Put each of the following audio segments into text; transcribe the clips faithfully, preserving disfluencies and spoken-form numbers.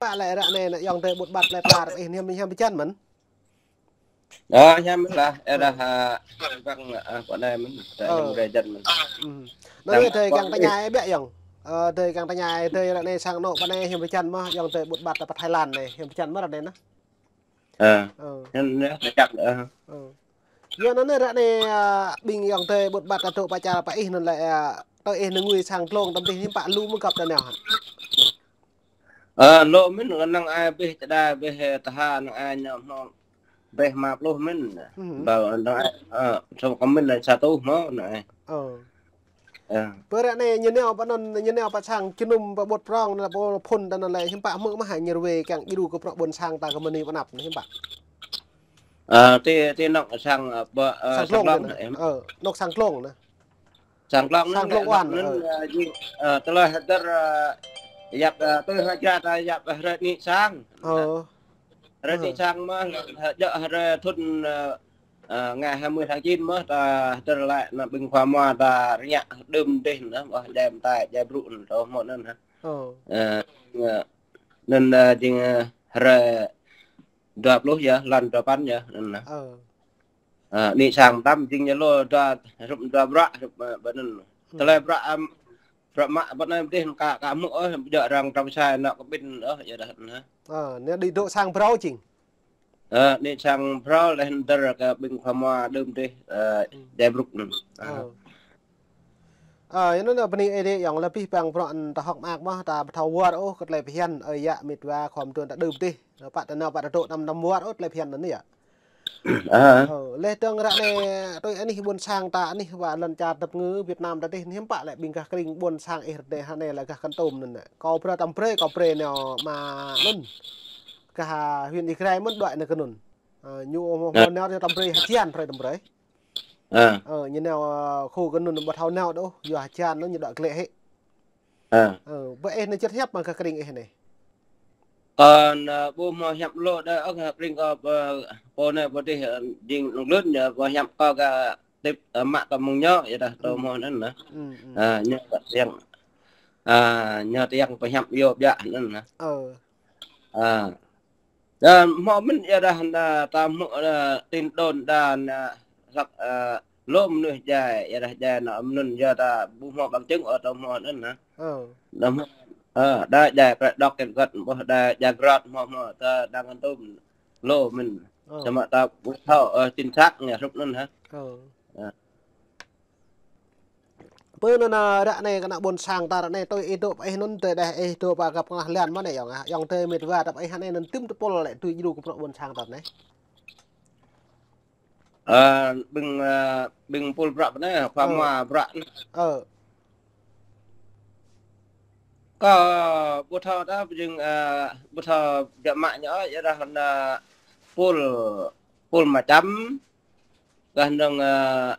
Pă lĕ ră anai, ană ayŏng adơi ƀut ƀat plơi pla ră ih hiam, hiam pơjăn mơ̆n? Ơ, hiam lah, ơ, dah, ơ, bang, ơ, pơ anai mơ̆n, dah hiam rai jăn mơ̆n. Anai adơi kiăng tơña ih biă ayŏng. Ơ, adơi kiăng tơña ih, adơi ră anai sang anŏ pơ anai hiam pơjăn mơ̆n, ayŏng adơi ƀut ƀat pơ Thái Lan anai, hiam pơjăn mơ̆n ră anai anai. Ơ. Ơ. Hiam, hiam pơjăn, ơ. Ơ. Yua anŭn ră anai, ơ, ƀing ayŏng adơi ƀut ƀat ta dŏ pơ čar pơ ih anŭn lĕ, ơ, tơl ih nao ngui sang dlông tơm tih hiư̆m pă lu mơ̆ găp ta nao hă? Ơ, lu mơ̆n, năng ai ƀĕ čơđai ƀĕ, ơ, tơha năng ai ñu hmâo ƀĕ rơma pluh mơ̆n. Ƀă năng ai, ơ, sô kơ mơ̆n lĕ sa rơtuh hmâo năng ai. Ơ. Ơ. Pơ ră anai ñu nao pơ anŭn, ñu nao pơ sang jơnum pơ ƀut prong anŭn lĕ pô phŭn ta anŭn lĕ hiư̆m pă hmư̆ mơ̆ hă ñu ruai kiăng djru kơ prŏ ƀôn sang ta kơ mơni pơ anăp anŭn hiư̆m pă? Ơ, ti, ti anŏ sang, ơ, pơ, ơ, sang dlông anŭn. Ơ, anŏ sang dlông anŭn. Sang dlông anŭn, sang dlông anŭn, ơ, jing, ơ, tơlơi hơdơr, ơ, yap, ơ, tơlơi hơdơr ta yap, ơ, hrơi anai sang. Ơ. Hrơi anai sang mơ̆n, ơ, djơ̆ hrơi thŭn, ơ, ơ, ngày hai mươi tháng chín mơ̆n, ta hơdơr laĭ anŭn ƀing khua mua ta rơñă đưm dih anŭn, ƀơi djai mơtai, djai brŭ anŭn, tơ hmâo anŭn hă. Ơ. Ơ, anŭn, ơ, jing, ơ, hrơi dua pluh yơh, lăn dua păn yơh, anŭn hă. Ơ. Ơ, anai sang tơm jing ñu lu dua, hrup dua bruă, hrup, ơ, ƀơi anŭn. Tơlơi bruă, ăm, bruă mă ƀơi anai dih ka, ka hmư̆ ôh, djơ̆ arăng trông sai anŏ kơ ƀing ôh, yơh dah, anŭn hă. Ơ, anai đĭ dŏ sang phrâo jing. Ơ, anai sang phrâo lĕ hơdơr kơ ƀing khua mua đưm dih, ơ, djai brŭ anŭn. Ơ. Ơ, yua anŭn bơni ih dih ayŏng lĕ pih păng prŏ ta hơ̆k mơak mơ̆n, ta ƀu thâo wơr ôh kơ tơlơi phiăn, ơ, yă, mĭt wa khua mơtuan ta đưm dih. Pă ta nao pă ta dŏ anăm, anăm wơr ôh tơlơi phiăn anŭn yă. Ơ. Ơ, lĕ tơ̆ng ră anai, tui anih ƀôn sang ta anih wa lŏn čar tơpơngư Việt Nam ta dih hiư̆m pă lĕ ƀing gah kring ƀôn sang ih rơdêh anai lĕ gah Kon Tum anŭn lĕ. Kâo brơi tăm brơi, kâo brơi nao mă anŭn. Gah huyện Ia Grai mơ̆n đuaĭ nao kơ anŭn. Ơ, ñu hmâo, ơ, nao tăm brơi hơjan hrơi tăm brơi. Ơ. Ơ, ñu nao, ơ, khul kơ anŭn ƀu thâo nao đôč, yua hơjan anŭn ñu đuaĭ glĕ hĭ. Ơ. Ơ, ƀơi ih anai čơt hiăp mơ̆ng gah kring ih anai. Kâo, ơ, ƀu hmâo hiăp lu đơi, ơ, gah kring kâo, ơ, pô anai pô dih, ơ, jing lŏn lŭn, ơ, ƀu hiăp kâo gah tip, ơ, mă kơ mơ̆ng ñu, yua dah tơ hmâo anŭn hă. Ơ, ñu tiang, ơ, ñu tiang pơhiăp yua biă anŭn hă. Ơ. Ơ. Dah hmâo mơ̆n yua dah anŭn ta hmư̆, ơ, tin đồn dah anŭn, ơ, hlăk, ơ, lu mơnuih djai, yua dah djai anŭn mơ̆n yua dah ƀu hmâo bằng chứng ôh tơ hmâo anŭn hă. Ơ. Dah hmâo, ơ, dah djai prăk dŏ kĕt găt, ƀôdah dah djai grot hmâo hmâo, ta đang ăn tŭm lu mơ̆n. Ơ. Samơ̆ ta ƀu thâo, ơ, chính xác ñu hrup anŭn hă. Ơ. Ơ. Pơ anŭn, ơ, ră anai kơ ană ƀôn sang ta ră anai tui ih dŏ pơ ih anŭn tơdah ih dŏ pơ gah pơnglah lan mơ̆n anai ayŏng, ơ, ayŏng adơi mĭt wa ta pơ ih anai anŭn tơm tơpul lĕ tui djru kơ prŏ ƀôn sang ta anai. Ơ, ƀing, ơ, ƀing pul bruă anai, khua mua bruă. Ơ. Kâo ƀu thâo ta, jing, ơ, ƀu thâo biă mă ñu, yua dah anŭn, ơ, pul, pul mơčăm, gah anŭn, ơ,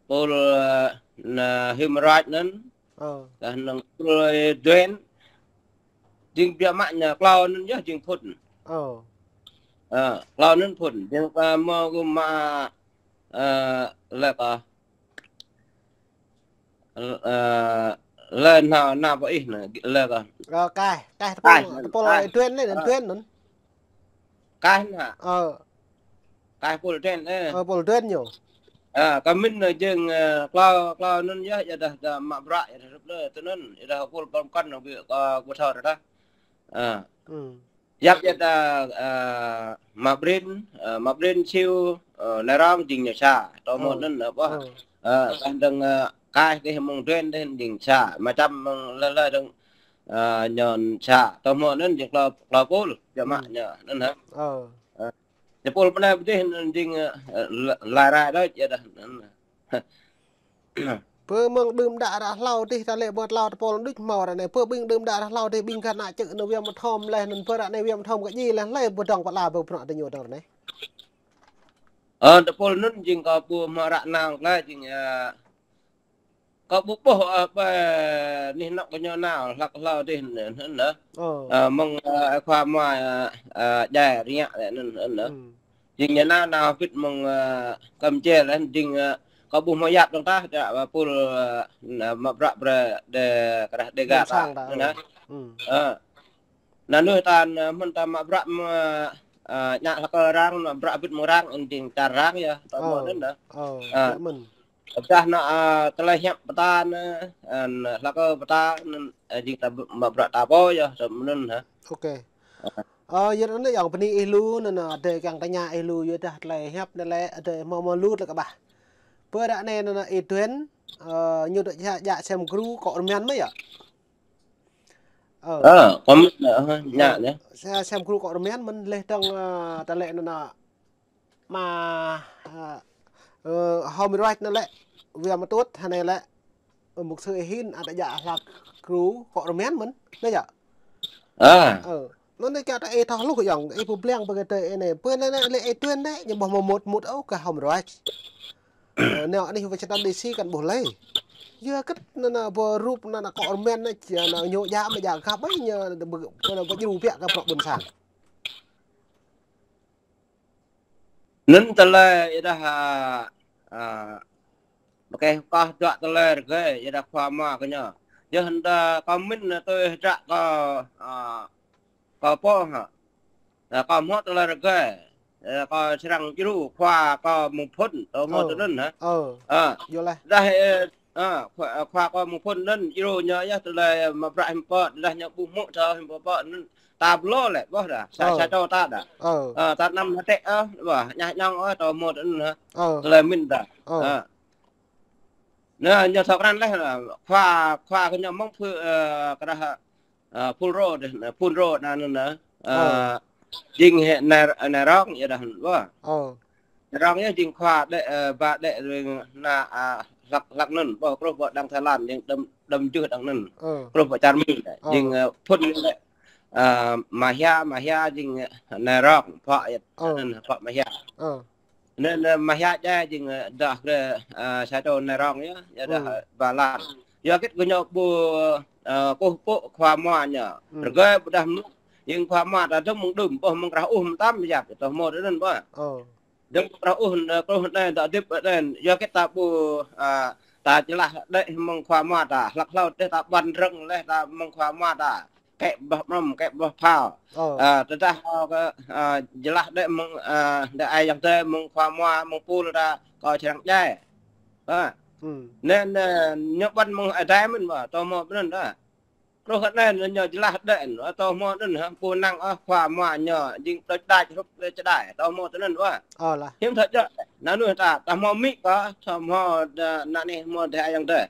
pul, ơ, anŭn Himraj anŭn. Ơ. Gah anŭn pul Duen. Jing biă mă ñu klâo anŭn yơh jing phŭn. Ơ. Ơ, klâo anŭn phŭn. Jing, ơ, mơ̆ gum mă, ơ, lĕ kơ. Ơ, lĕ nao, nao pơ ih anŭn, lĕ kơ. Ơ, kaih, kaih tơpul, kaih anŭn, tơpul kaih. Duen anai, ơ, Duen anŭn. Kaih anŭn hă? Ơ. Kaih pul Duen, ơ. Ơ, pul Duen ñu. Ơ, kơ mĭn anŭn jing, ơ, klâo, klâo anŭn yơh, yua dah, dah mă bruă, yua dah hrup lĕ, tui anŭn, yua dah pul pơm kăn anŭn ƀu, ơ, ƀu thâo dah. Ơ. Yap yua dah, ơ, mă Brin, ơ, mă Brin Siu, ơ, Nai Rong jing ñu sa, tơ hmâo anŭn, ơ, ƀôh. Ơ, dah dơ̆ng, ơ, kaih dih mơ̆ng Duen dih jing sa, mơčăm mơ̆ng lơ lơ dơ̆ng, ơ, ñu sa, tơ hmâo anŭn jing klâo, klâo pul, biă mă ñu anŭn hă. Ơ. Ơ. Ñu pul pơ anai pơ dih anŭn jing, ơ, la-, lai rai đôč yua dah. Pơ mơ̆ng đưm đă ră hlâo dih ta lĕ ƀu tlâo tơpul đôč hmâo ră anai. Pơ ƀing đưm đă ră hlâo dih ƀing gah ană čư̆ anŭn wơ̆t mơthôm leh anŭn pơ ră anai wơ̆t mơthôm kơ djai leh lĕ ƀu dŏng pơala ƀu prŏ tơ ñu dơ̆ng ră anai. Ơ, tơpul anŭn jing kâo ƀu hmâo ră nao leh jing, ơ, kâo ƀu ƀuh, ơ, ƀơi anih anŏ kơ ñu nao, hlăk hlâo dih anŭn, anŭn, anŭn. Ơ. Ơ, mơ̆ng, ơ, khua mua, ơ, ơ, djai rơñă lĕ anŭn, anŭn, anŭn. Jing ñu nao, nao hơbĭt mơ̆ng, ơ, Campuchia lĕ, jing, ơ, kâo ƀu hmâo yap dơ̆ng tah, dah, ơ, pul, ơ, anŭn, ơ, mă bruă brơi đe, kơ dah Dega ta, anŭn, ơ. Ơ. Anŭn ta, ơ, mơ̆n ta mă bruă mă, ơ, ñă hlăk kơ arăng, mă bruă bĭt mơ̆ng arăng, ơ, jing čar arăng yơh, tơ mơ̆n anŭn dah. Ơ, ơ, mơ̆n. Tơdah anŭn, ơ, tơlơi hiăp pơtă anŭn, ơ, hlăk kơ pơtă anŭn, ơ, jing ta mă bruă ta pô yơh, tơ mơ̆n anŭn hă. Ôkê. Ơ, yơh anŭn yơh bơni ih lu, anŭn, anŭn, adơi kiăng tơña ih lu, yơh dah tơlơi hiăp anŭn lĕ, adơi hmâo hmâo lu tơlơi kơƀah. Pơ ră anai anŭn, anŭn, ih Duen, ơ, ñu dŏ jak, jak sem gru kơ rơmen mơ̆ yơh. Ơ. Ơ, kơ mĭn, ơ, ơ, ñă, ñă. Sem, sem gru kơ rơmen mơ̆n leh tơng, ơ, ta lĕ anŭn, anŭn, mă, ơ, ơ, hôm ruai anŭn lĕ, wia mă tŭt, hơnai lĕ, ơ, mục sư Ê Hin, ăt jak hlăk gru kơ rơmen mơ̆n, anŭn yơh. Ơ. Ơ, anŭn anai kiăng ta ê thâo hluh yơh, ê pơblang pơkă tơ ê anai, pơ anai anai lĕ ê Duen anai, ñu ƀuh mơmŭt mŭt ôh kơ hôm ruai. Ơ, anai anai wă čơtăn đi si kăn ƀuh lĕ. Yua kơ anŭn, anŭn, pơ rup anŭn, anŭn, kơ rơmen anŭn, či anŭn ñu jak mă jak kăp ƀai ñu, anŭn, anŭn, pơdjru biă kơ prŏk ƀôn sang. Anŭn tơlơi ih dah, ơ, ơ, pơkeh kah dŏ tơlơi rơgơi, ih dah khua mă kơ ñu. Yơh anŭn dah kơ mĭn anŭn tui ih dah kơ, ơ, kơ pô hă. Ơ, kơ hmâo tơlơi rơgơi. Ơ, kơ srăng djru khua kơ mơ̆ng phŭn, tơ hmâo tơ anŭn hă. Ơ. Ơ. Yơh leh. Dah, ơ, ơ, khua, ơ, khua kơ mơ̆ng phŭn anŭn, djru ñu yơh tơlơi mă bruă hiư̆m pă, dah ñu ƀu hmư̆ thâo hiư̆m pă pă anŭn. Ta blŏ lĕ, ƀuh dah. Sa, sa čô ta dah. Ơ. Ơ, ta anăm hơdĕ, ơ, ƀuh, ñah ñong, ơ, tơ hmâo tơ anŭn hă. Ơ. Tơlơi mĭn dah. Ơ. Ơ. Anŭn, ñu thâo krăn leh, khua, khua kơ ñu mơ̆ng phŭ, ơ, kơ dah, ơ, phŭn rô dih, phŭn rô anŭn, anŭn, ơ, jing hĕ anai, anai rong, yơh dah, ƀuh. Ơ. Anai rong yơh jing khua đĕ, ơ, ba đĕ ring anŭn, ơ, hlăk, hlăk anŭn, ƀuh, kruh ƀuh đang Thái Lan, jing đăm, đăm juh đang anŭn. Ơ. Kruh ƀuh čar Mi đĕ, jing, ơ, phŭn đĕ, ơ, Mahia, Mahia jing, ơ, anai rong, pă yơh, anŭn, pă Mahia. Ơ. Anŭn, anŭn, Mahia djai jing, ơ, dah kơ, ơ, sa čô anai rong yơh, yơh dah, ơ, ba lan. Yua kơ gơñu ƀu, ơ, kơkuh pơpŭ khua mua ñu. Rơgơi ƀôdah mơ̆ng, jing khua mua ta dơ̆ng mơ̆ng đưm, ƀuh mơ̆ng krah uh mơtam yap, tơ hmâo tơ anŭn ƀuh. Dơ̆ng krah uh, ơ, krah anai ta dip anai, yua kơ ta ƀu, ơ, ta jơlah đĕ mơ̆ng khua mua ta, hlăk hlâo dêh ta ƀuăn rơ̆ng leh ta mơ̆ng khua mua ta. Kĕ ƀuh mrŏm, kĕ ƀuh phao. Ơ. Ơ, tơdah, ơ, kơ, ơ, jơlah đĕ mơ̆ng, ơ, đĕ ai yang tơ mơ̆ng khua mua, mơ̆ng pul ta, kơ črang djai. Ơ. Anŭn, ơ, ñu ƀuăn mơ̆ng adai mơ̆n ƀuh, tơ hmâo tơ anŭn dah. Kruh kơ anai ñu jơlah đĕ, ơ, tơ hmâo tơ anŭn hă, pô năng, ơ, khua mua ñu, jing tơl đač hrup lĕ čơđai, tơ hmâo tơ anŭn ƀuh. Ơ lah. Hiư̆m thâo djơ̆, anŭn ta, ta hmâo amĭ kơ, tơ hmâo dah, anŭn anai hmâo dah ai yang tơ.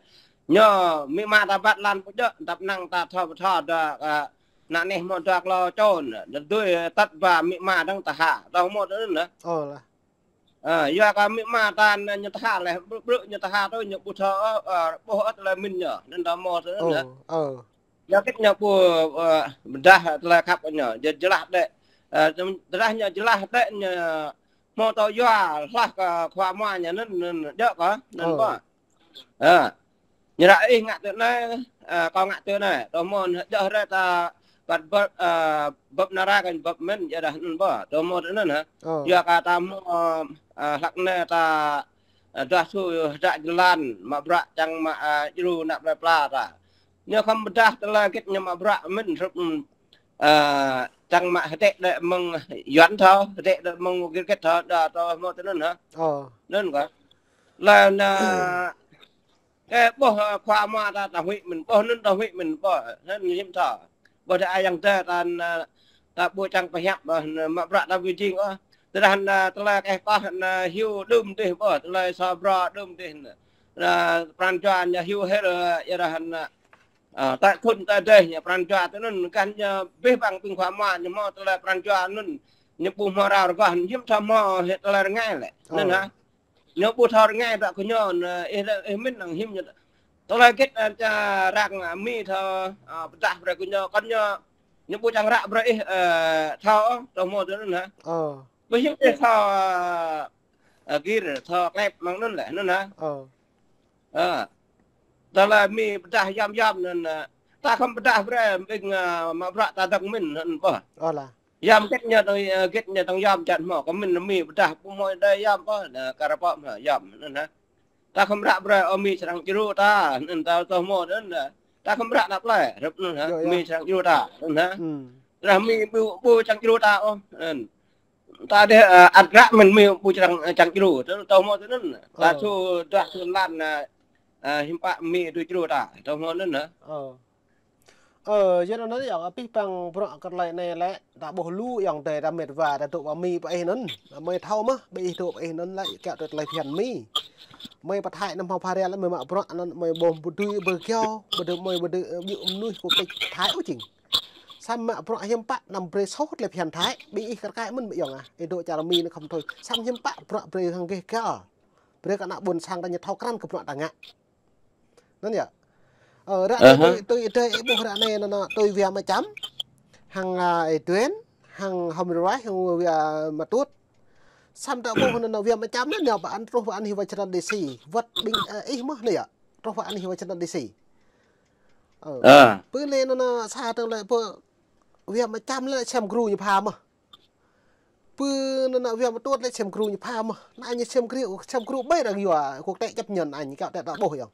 Ñu, amĭ ama ta ƀat lăn pơjơ̆, tăp năng ta thâo pơthâo dah, ơ, anŭn anai hmâo dah klâo čô, dah dui tăt ba amĭ ama dơ̆ng tơhă, tơ hmâo tơ anŭn hă. Ơ lah. Ơ, yua kơ amĭ ama ta anŭn ñu tơhă leh, brư̆, brư̆ ñu tơhă tui ñu ƀu thâo, ơ, ƀuh, ơ, tơlơi mĭn ñu, anŭn tơ hmâo tơ anŭn hă. Ơ, ơ. Yua kơ ñu ƀu, ơ, pơdah tơlơi khăp kơ ñu, jơlah đĕ, ơ, tơdah ñu jơlah đĕ ñu hmâo tơlơi yua hloh kơ khua mua ñu anŭn, anŭn djơ̆ kơ, anŭn ƀuh. Ơ. Ñu ră ih ngă tui anai, ơ, kâo ngă tui anai. Tơ hmâo djơ̆ rai ta ƀăt bơ̆p, ơ, bơ̆p nara kơ bơ̆p mĭn, yơh dah anŭn ƀuh. Tơ hmâo tơ anŭn hă. Ơ. Yua kơ ta hmâo, ơ, hlăk anai ta, ơ, dah su hơdră jơlan, mă bruă čang mă, ơ, djru ană plơi pla ta. Ñu khŏm pơdah tơlơi git ñu mă bruă mĭn hrup, ơ, čang mă hơdĕ đĕ mơ̆ng Yuan thâo, hơdĕ đĕ mơ̆ng git git thâo, dah tơ hmâo tơ anŭn hă. Ơ. Anŭn kơ. Lĕ anŭn, ơ, kơ ƀuh, ơ, khua mua ta, ta huĭ mĭn, ƀuh anŭn ta huĭ mĭn, ƀuh, anŭn hiư̆m thâo. Ƀuh dah ai yang tơ ta, ơ, ta ƀu čang pơhiăp, ƀuh, anŭn mă bruă ta ƀu jing, ƀuh. Tơdah anŭn, ơ, tơlơi kơ kâo, anŭn, ơ, hyu đưm dih, ƀuh, tơlơi sa bro đưm dih, anŭn. Anŭn pran jua ñu hyu hil, ơ, yua dah anŭn, ơ, ta khŭn ta dêh ñu pran jua tơ anŭn, kăn ñu abih bang ƀing khua mua ñu hmâo tơlơi pran jua anŭn, ñu ƀu hmâo rao rơgoh, hiư̆m thâo hmâo hĕ tơlơi rơngai lĕ. Anŭn hă. Ñu ƀu thâo rơngai ƀră kơ ñu, anŭn, ih, ih mĭn năng hiư̆m ñu. Tơlơi git, ơ, čang ră, ơ, amĭ thâo, ơ, pơdah ƀră kơ ñu, kăn ñu, ñu ƀu čang ră ƀră ih, ơ, thâo, tơ hmâo tơ anŭn hă. Ơ. Ƀu hiư̆m ih thâo, ơ, ơ, gir, thâo klep mơ̆ng anŭn lĕ, anŭn hă. Ơ. Ơ. Tơlơi amĭ pơdah yom yom anŭn, ơ, ta khŏm pơdah ƀră ƀing, ơ, mă bruă ta dơ̆ng mĭn anŭn ƀuh. Ơ lah. Yom git ñu tơ̆ng, ơ, git ñu tơ̆ng yom čan hmâo, kơ mĭn amĭ pơdah ƀu hmâo đơi yom ƀuh, anŭn kar pơm hă, yom, anŭn hă. Ta khŏm ră ƀră ơ amĭ srăng djru ta, anŭn ta tơ hmâo anŭn hă. Ta khŏm ră ană plơi, hrup anŭn hă, amĭ srăng djru ta, anŭn hă. Tơdah Mi ƀu, ƀu čang djru ta ôh. Ơ. Ta dêh, ơ, ăt ră mơ̆n Mi ƀu čang, čang djru. Tơ, tơ hmâo tơ anŭn. Ta su, dah su lan, ơ, ơ, hiư̆m pă Mi dui djru ta. Tơ hmâo anŭn hă? Ơ. Ơ, yua anŭn yơh, abih bang bruă kơ tơlơi anai lĕ, ta ƀuh lu yơh dêh ta mĕt wa, ta dŏ pơ Mi pơ ih anŭn. Mơi thâo mơ̆n, pơ ih dŏ pơ ih anŭn lĕ, kiăng tơ tơlơi phiăn Mi. Mơi pơ Thái anŭn hmâo phara lĕ, mơi mă bruă anŭn, mơi ƀuh ƀu dui ƀu kiao, ƀu dui mơi ƀu dui, ơ, ƀu mơnuih kơ tĕč Thái ôh jing. Samơ̆ mă bruă hiư̆m pă anăm brơi soh tơlơi phiăn Thái, pơ ih kar kaĭ mơ̆n ƀu yơh ah, ih dŏ čar Mi anŭn khŏm thôi. Samơ̆ hiư̆m pă bruă brơi hăng gêh kiao. Brơi kơ ană ƀôn sang ta ñu thâo krăn kơ bruă ta ngă. Anŭn yơh. Ơ, ră anai tui, tui, tui ih ƀuh ră anai anŭn, anŭn, tui Wia Mơčăm. Hăng, ơ, Ê Duen, hăng Hom Rơwai, hăng Wia Mơtut. Samơ̆ ta ƀuh anŭn, anŭn Wia Mơčăm anŭn, ñu pơ anŭn truh pơ anŭn Washington D C. Wơ̆t ƀing, ơ, ih mơ̆n anŭn yơh. Truh pơ anŭn Washington D C. Ơ. Ơ. Pơ lĕ anŭn, anŭn sa tơlơi pơ Wia Mơčăm lĕ sem gru ñu pha mơ̆n. Pơ anŭn, anŭn Wia Mơtut lĕ sem gru ñu pha mơ̆n. Anŭn ñu sem gru, sem gru ƀai arăng yua, quốc tế chấp nhận anŭn, kiăng tơ ta ƀuh yơh.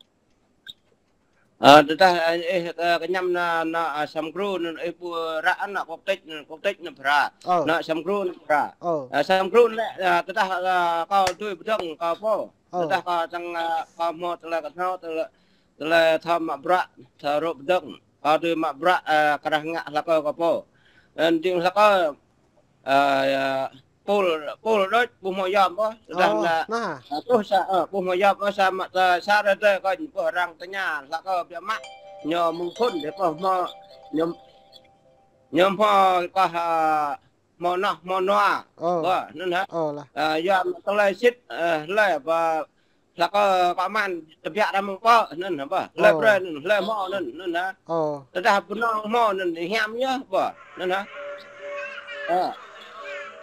Ơ, tơdah, ơ, ih, ơ, kơñăm anŭn, anŭn, ơ, sem gru anŭn ih ƀu ră anŭn quốc tịch, anŭn quốc tịch anŭn phara. Ơ. Anŭn sem gru anŭn phara. Ơ. Ơ, sem gru anŭn lĕ, ơ, tơdah, ơ, kâo dui pơdơ̆ng kâo pô. Ơ. Tơdah kâo čang, ơ, kâo hmâo tơlơi kơhnâo, tơlơi, tơlơi thâo mă bruă, thâo rŏ pơdơ̆ng. Kâo dui mă bruă, ơ, kơ arăng ngă hlak kơ kâo pô. Anŭn jing hlak kơ, ơ, ơ, pul, pul đôč, ƀu hmâo yom ôh, tơdah anŭn, ơ, truh sa, ơ, ƀu hmâo yom ôh, samơ̆ ta sa rơdêh kâo ƀuh arăng tơña, hlak kơ biă mă, ñu mơ̆ng phŭn, dêh ƀuh hmâo, ñu, ñu hmâo kơ, ơ, hmâo noh, hmâo nua. Ơ. Ƀuh, anŭn hă? Ơ, lah. Ơ, yua tơlơi sĭt, ơ, lĕ ƀuh, hlak kơ kơ man tơbiă arăng mơ̆ng pơ, anŭn hă ƀuh. Hlơi brơi anŭn, hlơi hmâo anŭn, anŭn hă. Ơ. Tơdah pơnong hmâo anŭn, hiam yơh ƀuh, anŭn hă. Ơ.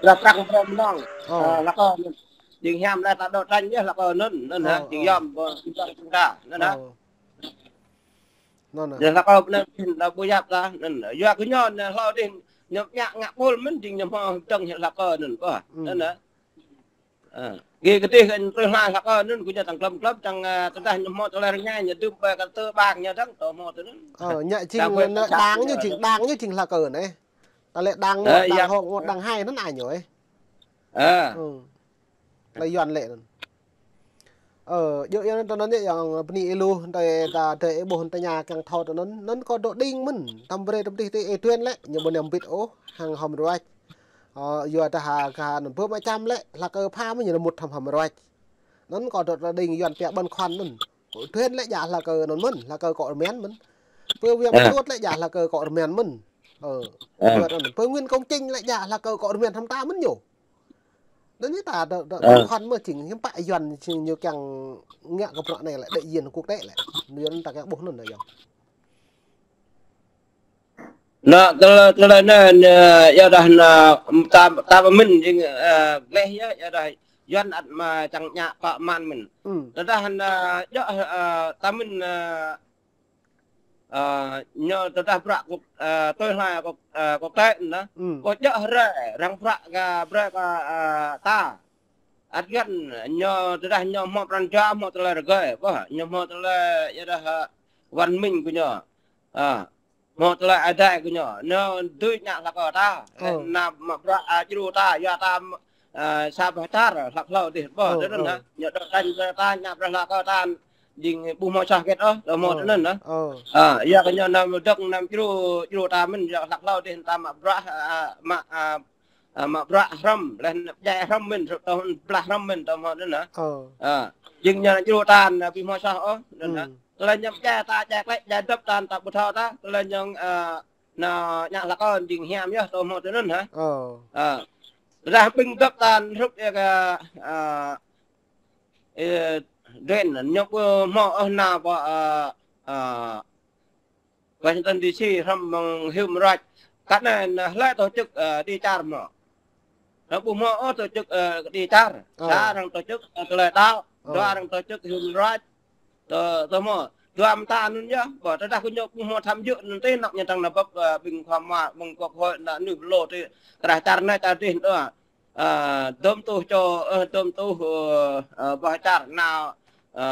Tơdah prăk brơi pơnong. Ơ. Ơ, hlak kơ anŭn. Jing hiam lĕ ta dŏ tañ yơh hlak kơ anŭn, anŭn hă. Ơ, jing yom ƀuh, jing yom ta, anŭn hă. Ơ. Anŭn hă. Jing hlak kơ anŭn, ta ƀu yap ta, anŭn hă. Yua kơ ñu, anŭn hlâo dih, ñu ñă ngă pul mơ̆n, jing ñu hmâo dơ̆ng hlak kơ anŭn ƀuh, anŭn hă. Ơ. Gih kơdih kơ tui hlak kơ anŭn, gơñu čang glŏm glŏm, čang, ơ, tơdah ñu hmâo tơlơi rơngai, ñu dưm ƀơi kơ tơ ƀang ñu dơ̆ng, tơ hmâo tơ anŭn. Ơ, ñu jing, đang quên ơ, ta đang ñu jing, đang ñu jing hlak kơ anŭn, ơ. Ta lĕ đang một, ơ, đang hŏk một, đang hai anŭn ai ñu, ơ. Ơ. Ơ. Tơlơi Yuan lĕ anŭn. Ơ, yua anŭn tơ anŭn yơh, yua bơni ih lu, tơdah ta, tơdah ih ƀuh tơña kiăng thâo tơ anŭn, anŭn kâo dŏ đing mơ̆n, tăm brơi tơm tih tih Ê Duen lĕ, ñu ƀu ñăm bit ôh, hăng Hom Rơwai. Ơ, yua dah ha, ha, anŭn Wia Mơčăm lĕ, hlak kơ pha mơ̆n ñu mŭt hăm Hom Rơwai. Anŭn kâo dŏ, dŏ đing Yuan pia ƀôn khoăn anŭn. Ê Duen lĕ djă hlak kơ anŭn mơ̆n, hlak kơ kŏ rơmen mơ̆n. Pơ Wia Mơtut lĕ djă hlak kơ kŏ rơmen mơ̆n. Ơ, yua anŭn, pơ Nguyễn Công Chính lĕ djă hlak kơ kŏ rơmen hăm ta mơ̆n ñu. Anŭn ñu ta dŏ, dŏ, ƀôn khoăn mơ̆n jing, hiư̆m pă Yuan jing ñu kiăng ngă kơ bruă anai lĕ, đại diện quốc tế lĕ. Yuan ta kiăng ƀuh anŭn yơh. Anŭn, tơlơi, tơlơi anŭn, ơ, yua dah anŭn, ta, ta pơmĭn jing, ơ, gleh yơh, yua dah Yuan ăt mă čang ñă kơ man mơ̆n. Tơdah anŭn, ơ, yua, ơ, ta mĭn, ơ, ơ, ñu tơdah bruă quốc, ơ, tui hlak quốc, ơ, quốc tế anŭn. Kơ yua hrơi, arăng bruă kơ, bruă kơ, ơ, ta. Ăt găn, ñu tơdah ñu hmâo pran jua, hmâo tơlơi rơgơi, ƀuh, ñu hmâo tơlơi, yua dah, ơ, văn minh kơ ñu. Ơ. Hmâo tơlơi adai kơ ñu, ñu dưi ñă hlak kơ ta. Ơ. Lĕ anăm mă bruă, ơ, djru ta, yua ta, ơ, sa boh čar, hlak hlâo dih, ƀuh, tơ anŭn hă. Ñu dŏ tañ kơ ta, ñă bruă hlak kơ ta, jing ƀu hmâo soh hơget ôh, tơ hmâo tơ anŭn hă. Ơ. Ơ, yua kơ ñu anăm dơ̆ng, anăm djru, djru ta mơ̆n, yua hlak hlâo dih, ta mă bruă, ơ, mă, ơ, ơ, mă bruă hrŏm, lĕ anăm djai hrŏm mơ̆n, tơ blah hrŏm mơ̆n, tơ hmâo tơ anŭn hă. Ơ. Ơ, jing ñu djru ta, anăm ƀu hmâo soh ôh, tơ anŭn hă. Tơlơi ñu djai ta, djai klĕ, djai dŏp ta, ta ƀu thâo ta, tơlơi ñu, ơ, anŭn ñă hlak kơ jing hiam yơh, tơ hmâo tơ anŭn hă. Ơ. Ơ. Tơdah ƀing dŏp ta hrup yơh kơ, ơ, ơ, Ê Duen, ñu ƀu hmâo ôh anŭn pơ, ơ, ơ, Washington D C hrŏm mơ̆ng Human Rights. Kơ anai anŭn hlơi tổ chức, ơ, đĭ čar mơ̆n. Anŭn ƀu hmâo ôh tổ chức, ơ, đĭ čar. Ơ. Sa arăng tổ chức, ơ, tơlơi đăo. Ơ. Dua arăng tổ chức Human Rights. Tơ, tơ hmâo. Dua mơta anŭn yơh. Ƀuh tơdah kơ ñu ƀu hmâo tham dự anŭn tih, anŭn ñu čang anŭn bưp, ơ, ƀing khua mă, ƀing quốc hội anŭn ñu lŏ tih. Krah čar anai čar dih anŭn. Ơ, dŏm tuh čô, ơ, dŏm tuh, ơ, ơ, boh čar anŭn, ơ,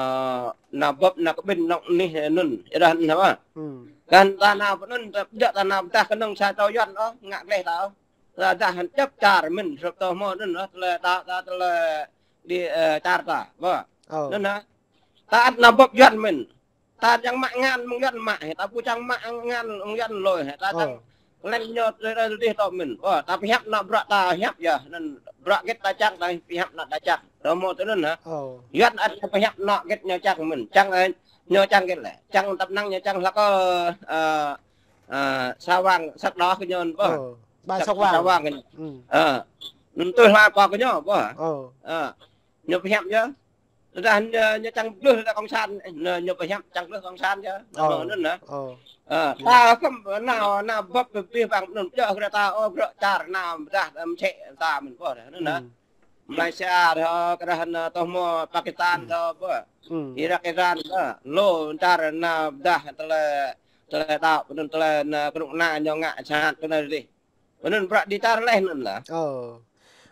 anŭn bưp anŭn kơ ƀing anŭn anih anŭn, yua dah anŭn hă. Kăn ta nao pơ anŭn, ta jăk ta nao pơdah kơnơ̆ng sa čô Yuan ôh, ngă gleh ta ôh. Ta dah hăng čăp čar mơ̆n, srăp tơ hmâo anŭn ôh, tơlơi ta, ta tơlơi đi, ơ, čar ta, ƀă. Ơ. Anŭn hă. Ta ăt nao bưp Yuan mơ̆n. Ta čang mă ngăn mơ̆ng Yuan mă, hĕ, ta ƀu čang mă ngăn mơ̆ng Yuan lơi, hĕ, ta čang lĕ ñu tơ, tơ, tơ, tơ, tơ mơ̆n. Ƀă, ta pơhiăp nao bruă ta hiăp yơh, anŭn bruă hơget ta čang ta pơhiăp nao ta čang. Tơ hmâo tơ anŭn hă. Ơ. Yuan ăt pơhiăp nao hơget ñu čang mơ̆n, čang, ơ, ñu čang hơget lĕ. Čang tăp năng ñu čang hlăk, ơ, ơ, ơ, sa wang, săk đỏ kơ ñu, ƀă. Ơ, ƀă săk wang. Sa wang kơ ñu. Ơ. Anŭn tui hla pô kơ ñu, ƀă. Ơ. Ơ. Ñu pơhiăp yơh. Tơdah ñu, ñu čang glưh ta cộng sản, ñu, ñu pơhiăp čang glưh cộng sản yơh. Ơ. Anŭn hă. Ơ. Ơ, ta khŏm nao, nao bưp bưp bih bang anŭn, jăk hơrĕ ta, ơ, bruă čar nao pơdah, ơ, mơsĕ ta mơ̆n ƀă, anŭn hă. Malaysia dah, kơ dah anŭn tơ hmâo Pakistan dah ƀă. Iraq, Iran dah. Lu čar nao pơdah tơlơi, tơlơi đaŏ, anŭn tơlơi anŭn kơnuk kơna ñu ngă sat kơ anai dih. Anŭn bruă đi čar leh anŭn lah. Ơ.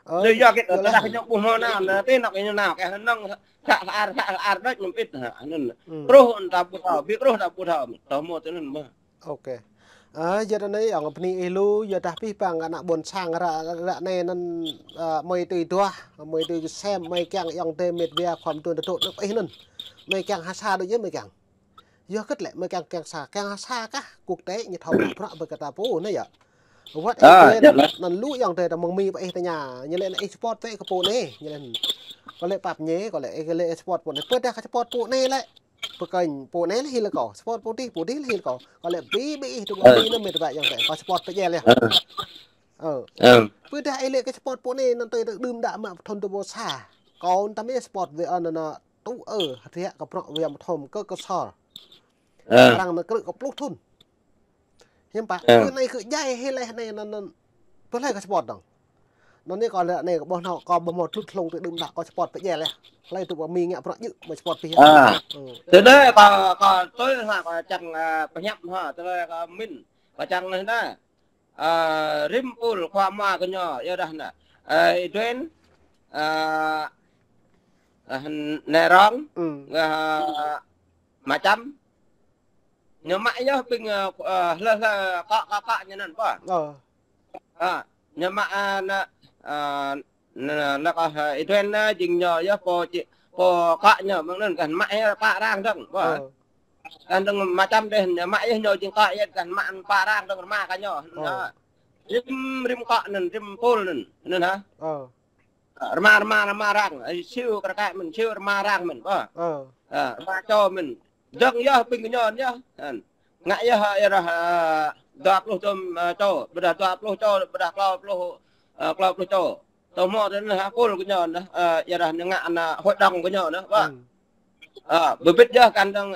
Ơ, tui yua kơ tơdah ñu ƀu hmâo nao, anŭn tơ anŏ ñu nao kơ hơnơ̆ng sa hla ar, sa hla ar đôč ñu pĭt hă, anŭn. Truh ta ƀu thâo, ƀu truh ta ƀu thâo, tơ hmâo tơ anŭn mơ̆n. Ôkê. Ơ, yua anai yơh bơni ih lu, yua dah pih bang ană ƀôn sang ră, ră anai anŭn, ơ, mơi tui duah, mơi tui sem, mơi kiăng ayŏng adơi met wa khua mơtuan tơtŭ anŭn ih anŭn. Mơi kiăng ha sa đôč yơh mơi kiăng. Yua hơget lĕ mơi kiăng, kiăng sa, kiăng sa kah quốc tế ñu thâo bruă ƀơi kơ ta pô anai yơh. Wơ̆t ih lĕ anŭn lu ayŏng adơi ta mơ̆ng Mi ƀă ih tơña, ñu lĕ anŭn ih support tui kơ pô anai, ñu lĕ. Kâo lĕ pap ñu, kâo lĕ ih lĕ support pô anai, pơdah kơ support pô anai lĕ. Pơkơnh pô anai lĕ hil kâo, support pô adih, pô adih lĕ hil kâo. Kâo lĕ ƀing ƀing ih tơgŭ Mi anŭn met wa ayŏng adơi, kâo support pơjel yơh. Ơ. Pơdah ih lĕ kơ support pô anai anŭn tui tơ đưm đă mă thŭn dua ƀâo sa. Kâo anŭn ta mă support wơ̆t anŭn anŭn tŭ ơ, hơdră kơ bruă wơ̆t mơthom kơ kơ sor. Arăng anŭn krư̆ kơ pluh thŭn. Hiư̆m pă, kơ anai kơ djai hil leh anai anŭn anŭn. Pơhlơi kơ support dơ̆ng. Anŭn anai kâo lĕ anai kâo ƀuh nao, kâo ƀuh hmâo tlut hlung tơ đưm đă kâo support pơjel yơh. Hlơi tŭ ƀu Mi ngă bruă djơ̆ mơi support pih. Ơ. Tơdah kâo, kâo tui hă kâo čang, ơ, pơhiăp hă, tơdah kâo min, kâo čang leh anai. Ơ, rĭm pul khua mua kơ ñu, yua dah anŭn. Ơ, Iduen, ơ, ơ, Nai Rong, ơ, Mă Čăm. Ñu mă yơh ƀing, ơ, ơ, hlơi, hlơi, kơ, kơ, kơ ñu anŭn ƀă. Ơ. Ơ, ñu mă, ơ, anŭn, ơ, anŭn, anŭn, anŭn kơ, ơ, Iduen anŭn jing ñu yơh pô či, pô kơ ñu mơ̆ng anŭn kăn mă yơh pă arăng dơ̆ng ƀă. Ơ. Kăn dơ̆ng Mă Čăm dih, ñu mă yơh ñu jing kơ yơh kăn mă pă arăng dơ̆ng rơma kơ ñu. Ơ. Anŭn. Rĭm, rĭm kơ anŭn, rĭm pul anŭn. Anŭn hă? Ơ. Rơma, rơma, rơma arăng, ơ, siu kơ rơkơi mơ̆n, siu rơma arăng mơ̆n, ƀă. Ơ. Ơ, rơma čô mơ̆n. Dơ̆ng yơh ƀing kơ ñu yơh. Hăn. Ngă yơh, ơ, yua dah, ơ, dua pluh tôm, ơ, čô, ƀôdah dua pluh čô, ƀôdah klâo pluh, ơ, klâo pluh čô. Tơ hmâo tơ anŭn hă, pul kơ ñu anŭn, ơ, yua dah ñu ngă anŭn hội đồng kơ ñu anŭn, ƀă. Ơ, bơbĭt yơh kăn dơ̆ng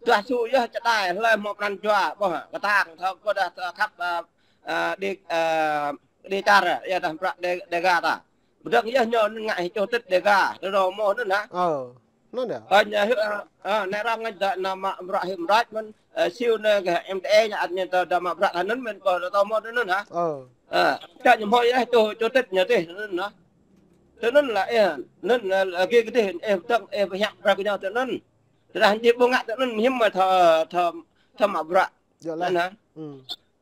Duah su yơh čơđai hlơi hmâo pran jua ƀôh kơtang thâo ƀôdah thâo khăp, ơ, ơ, đi, ơ, đi čar, yua dah bruă Đê-, Đêga ta. Pơdơ̆ng yơh ñu ngă hĭ chủ tịch Đêga, tơdơi mơ̆ anŭn hă? Ơ, anŭn yơh. Ơ, ñu hĭ, ơ, ơ, Nai Rong ngă dơ̆ nao mă bruă hĭ mơrač mơ̆n, ơ, siu anai kơ M T A ñu ăt ñu tơ dơ̆ mă bruă hă anŭn mơ̆n ƀôh tơdơi mơ̆ anŭn hă? Ơ. Ơ, čă ñu hmâo yơh chủ, chủ tịch ñu dih anŭn hă? Tơ anŭn lah, ơ, anŭn lah, ơ, gih kơ dih, ơ, pơdơ̆ng, ơ, pơhiăp bruă kơ ñu tơ anŭn. Tơdah ñu ƀu ngă tơ anŭn hiư̆m mơ̆ thâo, thâo, thâo mă bruă. Yơh lah. Anŭn hă?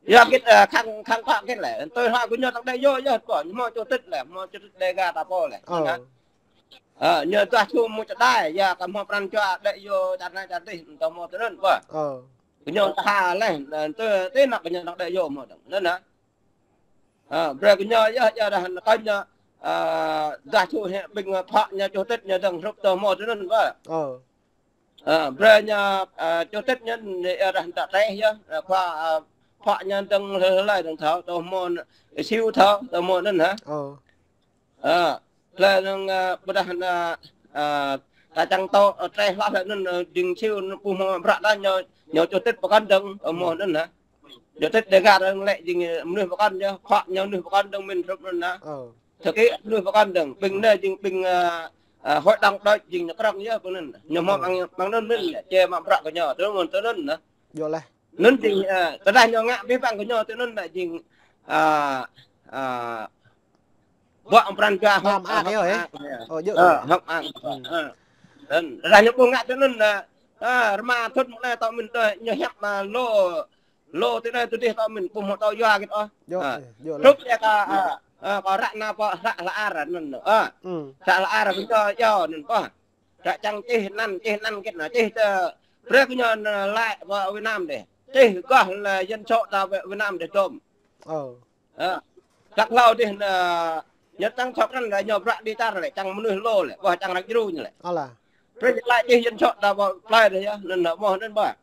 Yua hơget, ơ, khăng, khăng kơ hơget lĕ. Tui hă kơ ñu tơ̆ng đĕ yơh, yơh, pô, ñu hmâo chủ tịch lĕ, hmâo chủ tịch Đêga ta pô lĕ. Ơ. Anŭn hă? Ơ, ñu duah su mơ̆ čơđai, yua kơ hmâo pran jua đĕ yơh, čar anai čar dih, tơ hmâo tơ anŭn, pô. Ơ. Kơ ñu tha lĕ, tơ, tơ anŭn kơ ñu tơ̆ng đĕ yơh hmâo dơ̆ng. Anŭn hă? Ơ, brơi kơ ñu yơh, yua dah kơ ñu, ơ, duah su hĭ ƀing phó ñu chủ tịch ñu dơ̆ng hrup tơ hmâo tơ anŭn, pô. Ơ. Ơ, brơi ñu, ơ, chủ tịch ñu, ơ, rah ta teh yơh, ơ, khua, ơ, phó ñu dơ̆ng hlơi hlơi dơ̆ng thâo, tơ hmâo, ơ, siu thâo, tơ hmâo anŭn hă? Ơ. Ơ, hlơi dơ̆ng, ơ, ƀôdah, ơ, ơ, ta čang tơ, ơ, teh hloh hlơi anŭn, ơ, ding siu anŭn ƀu hmâo bruă ta ñu, ñu chủ tịch pơkŏn dơ̆ng, tơ hmâo anŭn hă? Chủ tịch Đêga dơ̆ng lĕ jing, ơ, mơnuih pơkŏn yơh, phó ñu mơnuih pơkŏn dơ̆ng mơ̆n hrup anŭn hă? Ơ. Thực ký mơnuih pơkŏn dơ̆ng, ƀing anai jing ƀing, ơ, ơ, hội đồng đôč jing ñu krŏng yơh ƀing anŭn. Ñu hmâo ƀing, ƀing anŭn mơ̆n, či mă bruă kơ ñu, tơ anŭn, tơ anŭn hă? Yơh lah. Anŭn jing, ơ, tơdah ñu ngă abih bang kơ ñu tơ anŭn lah jing, ơ, ơ, ƀô̆ pran jua hơ̆k, hơ̆k mơak yơh. Ơ, yơh. Ơ, hơ̆k mơak. Ơ. Anŭn, tơdah ñu ƀu ngă tơ anŭn lah, ơ, rơma thŭn mơ̆ng anai tŏ mơ̆n tơ ñu hiăp mă lu Lô tơ anai tơ dih tơ mĭn, ƀu hmâo tơ yua git ôh. Yơh, ơ, yơh. Hrup lĕ kơ, ơ, ơ, kơ ră anai pơ ră hla ar anŭn, ơ. Hmm. Ră hla ar kơ ñu yơh anŭn pơ. Ră čang čih anăn, čih anăn git anai, čih tơ, brơi kơ ñu anai lăi pơ Việt Nam dih. Čih gah lĕ Yuan sŏk ta pơ Việt Nam dih dôm. Ơ. Ơ. Ră hlâo dih anai, ñu čang sŏk anăn lĕ ñu bruă đi čar lĕ, čang mơnuih lô lĕ, ƀuh čang ră djru ñu lĕ. Alah. Brơi lăi čih Yuan sŏk ta pơ plơi dih yơh, anŭn hmâo anŭn ƀuh.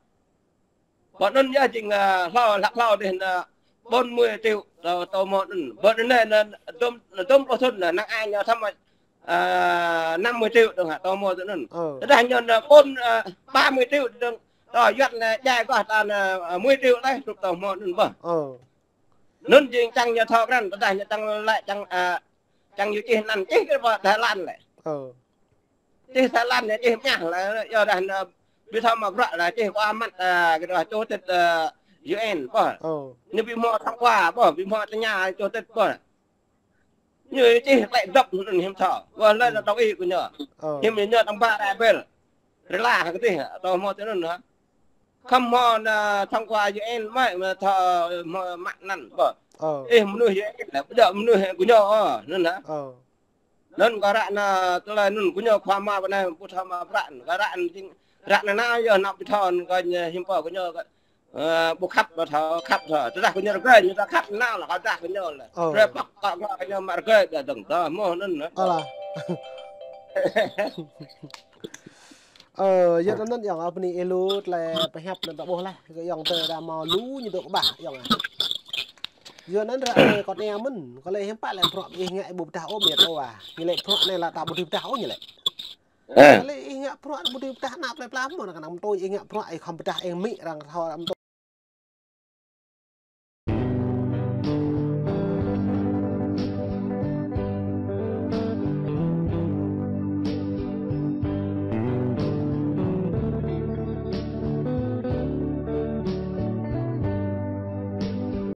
Pơ anŭn yơh jing, ơ, hlâo, hlăk hlâo dih anai bốn mươi triệu tơ, tơ hmâo anŭn. Pơ anŭn anai, anai, dôm, dôm pluh thŭn anai, năng ai ñu thăm, ơ, năm mươi triệu dong hă, tơ hmâo tơ anŭn. Ơ. Tơdah ñu anai bốn, ơ, ba mươi triệu dong, tơ Yuan anai djai gah ta anai, ơ, mười triệu laih, hrup tơ hmâo anŭn ƀuh. Ơ. Anŭn jing čang ñu thâo krăn, tơdah ñu čang lăi, čang, ơ, čang ñu čih anăn, čih kơ pơ Thái Lan lĕ. Ơ. Čih Thái Lan ñu čih mơñah lĕ, yua dah anai, ƀu thâo mă bruă lĕ, čih kơ amat, ơ, kơ dah chủ tịch, ơ, U N ƀuh. Ơ. Ñu ƀu hmâo thông qua ƀuh, ƀu hmâo tơña chủ tịch ƀuh. Ñu čih lĕ dŏp anŭn hiư̆m thâo. Ƀuh lĕ, ơ, tơ tông i kơ ñu. Ơ. Hiư̆m ñu tơm ba ră bel. Rơla hă kơ dih, tơ hmâo tơ anŭn hă. Khŏm hmâo anai thông qua U N mơ̆, mơ̆ thâo hmâo mă anăn ƀuh. Ơ. Ih mơnuih U N lĕ, ƀu djơ̆ mơnuih kơ ñu, ơ, anŭn hă. Ơ. Anŭn kơ ră anai tơlơi anŭn kơ ñu khua mă pơ anai ƀu thâo mă bruă, kơ ră anai jing, ră anai nao yơh nao ƀu thâo kơ ñu hiư̆m pă kơ ñu kơ, ơ, ƀu khăp ƀu thâo khăp thâo. Tơdah kơ ñu rơgơi, ñu ta khăp nao lĕ kơ dah kơ ñu lĕ. Ơ. Brơi pŏk kơ ñu mă rơgơi ƀiă dong tơ hmâo anŭn hă. Alah. Ơ, yua anŭn yơh, ơ, bơni ih lu tơlơi pơhiăp anŭn ta ƀuh laih, kơ yơh tơ ră hmâo lu ñu dŏ kơƀah yơh. Yua anŭn ră anai kâo tơña mơ̆n, kâo lĕ hiư̆m pă lĕ bruă ih ngă ƀu pơdah ôh mơ̆ yơh tơ wa. Ñu lĕ bruă anai lĕ ta ƀu dưi pơdah ôh ñu lĕ. Ơ. Kâo lĕ ih ngă bruă ƀu dưi pơdah ană plơi pla mơ̆n, kơ ană mơtô ih ngă bruă ih khŏm pơdah ih mĭ arăng thâo ană mơtô.